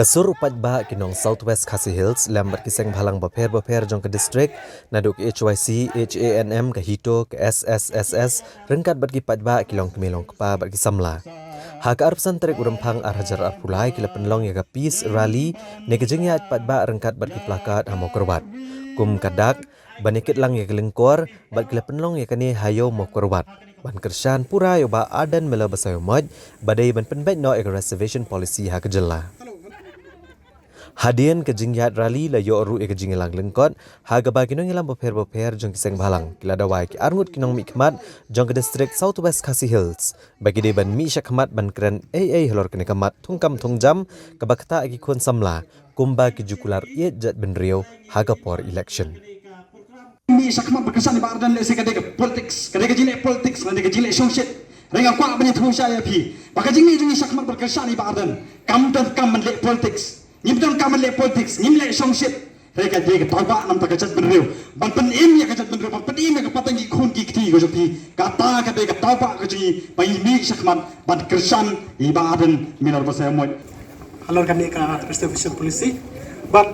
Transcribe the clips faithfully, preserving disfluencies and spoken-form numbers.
Ka sur u paidbah ki nong South West Khasi Hills lem bad ki seng bhalang bapher bapher jong ka district, naduh ka H Y C, H A N M, ka HITO, ka S S S S, ryngkat bad ki paidbah ki long kmie long kpa bad ki samla. Ha ka arphew san tarik u Rymphang ar hajar arphew lai ki la pynlong ïa ka peace rally ne ka jingïaid paidbah ryngkat bad ki plakat ha Mawkyrwat. Kum ka dak, ban ïa kit lang ïa ka lyngkor, bad ki la pynlong ïa kane ha ïew Mawkyrwat ban kyrshan pura ïa u Bah Ardent Miller Basaiawmoit ba dei ban pynbeit noh ïa ka reservation policy ha ka jylla. Hadien ka jingïaid rally la ïoh ruh ïa ka jingïalang lyngkot, ha kaba ki nongïalam bapher bapher jong ki seng bhalang ki la dawa ïa ki arngut ki nongmihkhmat jong ka district South West Khasi Hills ba ki dei ban mih shakhmat ban kren ei ei halor kane ka mat thungkam thungjam kaba ktah ïa ki khun samla, kumba ki ju kular ïeit jaitbynriew ha ka por election. Mih shakhmat ban kyrshan ïa Bah Ardent lehse ka dei ka politics, ka dei ka jingleh politics, ka dei ka jingleh shongshit. Hynrei nga kwah ban ïathuh shai ïa phi ba ka jingmih jong ngi shakhmat ban kyrshan ïa Bah Ardent kam donkam ban leh politics. Ngim donkam ban leh politics, ngim leh shongshit. Hynrei ka dei ka daw bah namar ka jaitbynriew, ban pynim ïa ka jaitbynriew, ban pynim ïa ka pateng ki khun ki kti ka jong phi. Kata ka dei ka daw bah ka jong ngi ba ngi mih shakhmat ban kyrshan ïa Bah Ardent Miller Basaiawmoit halor kane ka reservation policy. Bad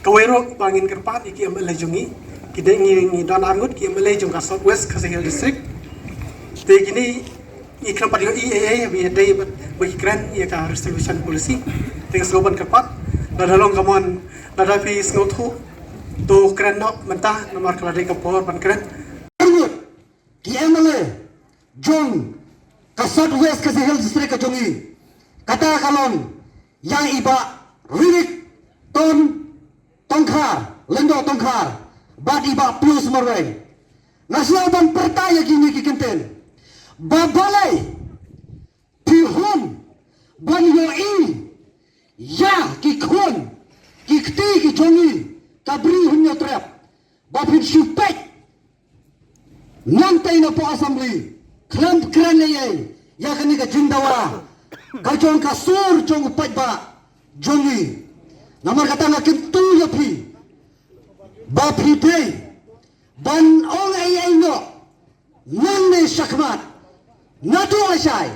kawei ruh ba ngin kyrpad ïa ki M L A jong ngi, ki dei ngi, ngi don arngut ki M L A jong ka South West Khasi Hills District. Te kine ngi khlem pat ïohi ei ei ba ïadei bad ba ki kren ïa ka reservation policy. Te nga sngewbha ban kyrpad, lada long ka mon, lada phi sngewthuh, to kren noh mynta namar ka la dei ka por ban kren. Arngut ki M L A jong ka South West Khasi Hills District ka jong ngi, kata ka long ïa i Bah Ririk Ton Tongkhar, Lyngdoh Tongkhar, bad i Bah Pius Marwein. Nga sngew ban pyrta ïa kine ki kyntien ba balei phi hun ban ïohi ïa ki khun ki kti ki jong ngi, ka Bri u Hynñiewtrep, ba phin shu peit nangtei na poh assembly khlem kren ei ei ïa kane ka jingdawa ka jong ka sur jong u paidbah jong ngi. Namar kata nga kyntu ïa phi ba phi dei ban ong ei ei noh nangne shakhmat, naduh lashai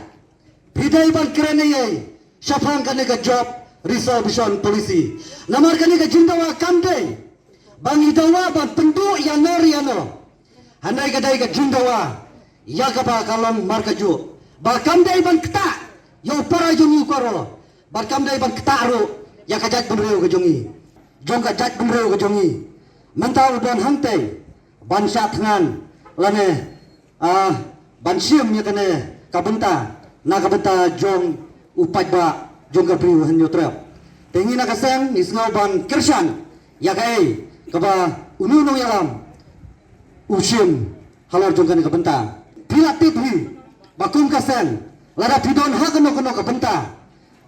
phi dei ban kren ei ei shaphang kane ka job reservation policy. Namar kane ka jingdawa kam dei ba ngi dawa ban pynduh ïano re ïano, hynrei ka dei ka jingdawa ïa kaba ka long markajuh, ba kam dei ban ktah ïa u para jong ngi u koro, bad kam dei ban ktah ruh ïa ka jaitbynriew ka jong ngi, jong ka jaitbynriew ka jong ngi. Mynta u don hangtei ban shah thngan lane, ah, ban shim ïa kane ka bynta na ka bynta jong u paidbah jong ka Bri u Hynñiewtrep. Te ngi na ka seng ngi sngew ban kyrshan ïa kaei kaba une u nongïalam u shim halor jong kane ka bynta. Phi la tip hi ba kum ka seng, lada phi don ha kano kano ka bynta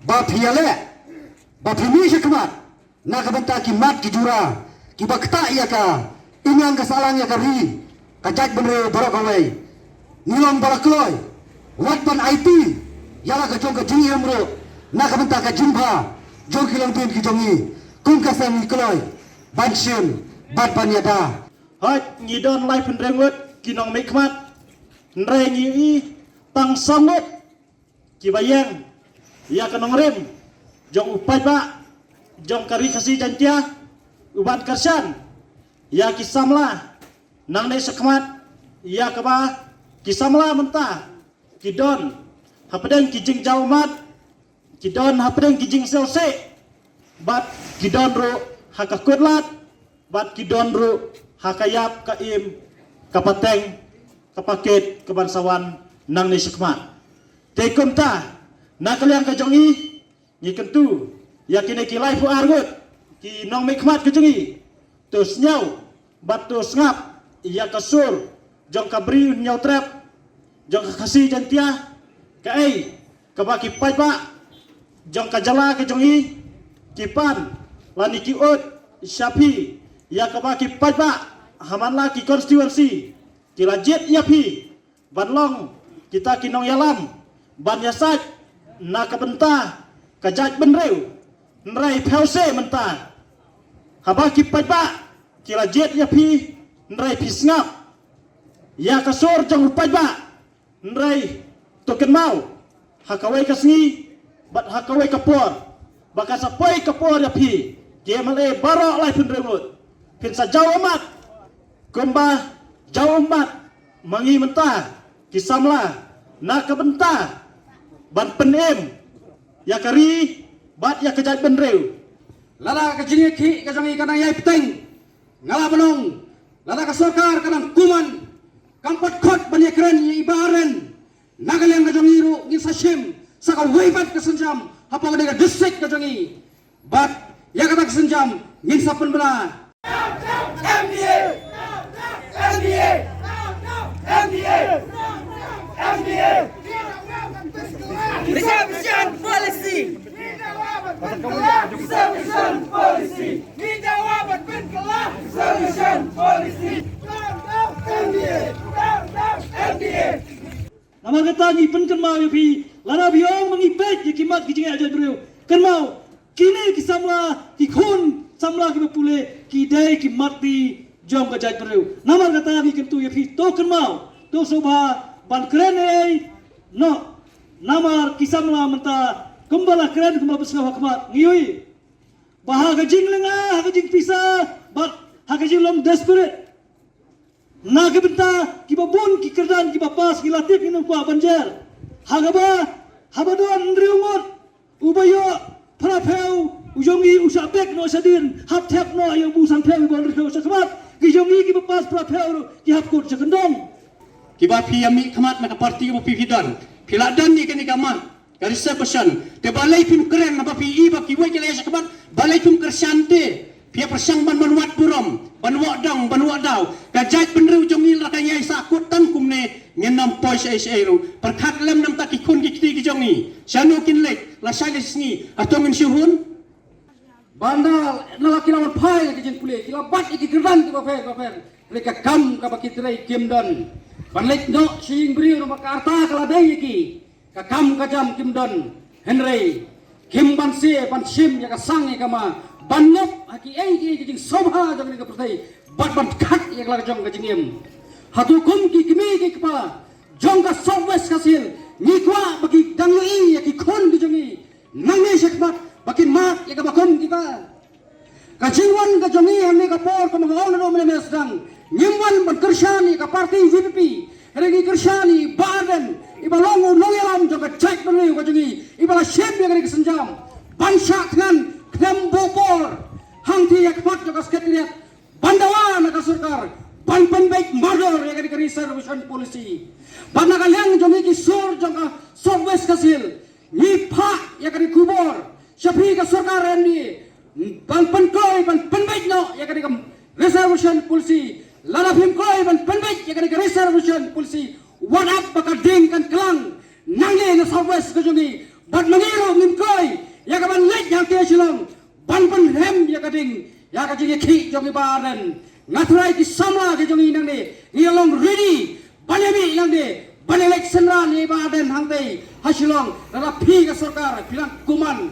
ba phi ïaleh, ba phi mih shakhmat na ka bynta ki mat ki jura kiba ktah ïa ka imlang ka sahlang ïa ka ri, ka jaitbynriew baroh kawei, ngi long ba la kloi wat ban aiti ïa la ka jong ka jingim ruh na ka bynta ka jingbha jong ki longdien ki jong ngi. Kum ka seng ngi kloi ban shim bad ban ïada. Hooid, ngi don laiphew hynriew ngut ki nongmihkhmat, hynrei ngi ïohi tang saw ngut kiba ïeng ïa ka nongrim jong u paidbah jong ka Ri Khasi Jaiñtia, u ban kyrshan ïa ki samla nangne shakhmat, ïa kaba ki samla mynta ki don hapdeng ki jingjaw ummat, ki don hapdeng ki jingsngewsih, bad ki don ruh ha ka kut lad, bad ki don ruh ha ka ïap ka im, ka pateng, ka pakit, ka ban sa wan nangne shakhmat. Te kumta, na ka liang ka jong ngi, ngi kyntu ïa kine ki laiphew ar ngut ki nongmihkhmat ka jong ngi, to sngew bad to sngap ïa ka sur jong ka Bri u Hynñiewtrep, jong ka Khasi Jaiñtia, kaei kaba ki paidbah jong ka jylla ka jong ngi ki pan lane ki ud sha phi, ïa kaba ki paidbah ha man la ki constituency ki la jied ïa phi ban long kita ki nongïalam ban ïasaid na ka bynta ka jaitbynriew. Hynrei phi ïohi mynta, haba ki paidbah ki la jied ïa phi, hynrei phi sngap ïa ka sur jong u paidbah, hynrei to kynmaw, ha kawei ka sngi bad ha kawei ka por, Ba kan sa poi ka por ïa phi ki M L A baroh laiphew hynriew ngut, phin sa jaw ummat kumba jaw ummat ma ngi mynta ki samla na ka bynta ban pynim ïa ka ri bad ïa ka jaitbynriew. Lada ka jingïakhih ka jong ngi ka nang ïai bteng, nga la ban ong, lada ka sorkar ka nang kuman, kam pat khot ban ïakren ïa i Bah Ardent, na ka liang ka jong ngi ruh ngin sa shim sa kawei pat ka sienjam hapoh ka district ka jong ngi. Bad ïa kata ka sienjam ngin sa pynbna. M D A! M D A! M D A! M D A! Reservation policy! Reservation policy! Reservation policy! M D A! M D A! Namar kata ngi pynkynmaw ïa phi, lada phi ong ma ngi peit ïa ki mat ki jingeh jaitbynriew, kynmaw, kine ki samla, ki khun samla kiba pule, ki dei ki mat ki jong ka jaitbynriew. Namar kata ngi kyntu ïa phi, to kynmaw, to sngewbha ban kren ei ei noh. Namar ki samla mynta kumba la kren, kumba la pynsngew ha khmat, ngi ïohi ba ha ka jinglynga, ha ka jingpisa bad ha ka jinglong desperate, na ka bynta kiba bun ki kyrdan kiba pass, ki la tip, ngin ym kwah ban jer. Ha kaba, haba don hynriew ngut, uba ïoh phra phew, u jong ngi u shah bek noh shadien, hap thep noh ïa u ba u san phew, uba hynriew phew sha khmat. Ki jong ngi kiba pass phra phew ruh ki hap kut sha kyndong. Kiba phi ïa mih khmat na ka party kaba phi phi don, phi la don ïa kane ka mat ka reservation. Te balei phim kren, haba phi i ba kiwei ki la ïa sha khmat, balei phim kyrshan te? Phi ïa pyrshang ban, ban wad burom, ban wad dong, ban wad daw. Ka jaitbynriew jong ngi lada ka ïai sahkut tang kumne, ngin ym poi shaei shaei ruh. Pyrkhat lem namar ki khun ki kti ki jong ngi, shano kin leit, lashai lashisngi, hato ngin shu hun? Bad na la ki la wan phai ïa ki jingpule, ki la bat ïa ki kyrdan kiba pher ba pher. Hynrei ka kam kaba ki trei kim don ban leit noh sha ïing briew namar ka rta ka la dei ïa ki. Ka kam ka jam kim don, hynrei kim banse ban shim ïa ka sang ïa ka ma, ban ngop ha kiei kiei ki jingsngewbha jong kane ka pyrthei bad ban khat ïa ka la ka jong ka jingim. Hato kum ki kmie ki kpa jong ka South West Khasi Hills ngi kwah ba ki dang ïohi ïa ki khun ki jong ngi nangne shakhmat ba kin mad ïa kaba kum kita? Ka jingwan ka jong ngi hangne ka por, kumba nga ong naduh mynne mynne sdang, ngim wan ban kyrshan ïa ka party V P P, hynrei ngi kyrshan ïa i Bah Ardent, iba long u nongïalam jong ka jaitbynriew ka jong ngi, iba la shim ïa kane ka sienjam ban shah thngan khlem buh por hangtei ha khmat jong ka Secretariat ban dawa na ka sorkar ban pynbeit mardor ïa kane ka reservation policy. Bad na ka liang jong ngi ki sur jong ka South West Khasi Hills, ngi phah ïa kane ka khubor sha phi ka sorkar M D A ban pynkloi ban pynbeit noh ïa kane ka reservation policy. Lada phim kloi ban pynbeit ïa kane ka reservation policy, wat ap ba ka ding kan klang nangne na South West ka jong ngi. Bad ma ngi ruh ngim kloi ïa ka ban leit hangtei ha Shillong ban pynrhem ïa ka ding ïa ka jingïakhih jong i Bah Ardent. Nga trai, ki samla ki jong ngi nangne ngi long ready ban ïa mih nangne ban ïa leit synran ïa i Bah Ardent hangtei ha Shillong. Lada phi ka sorkar phi nang kuman,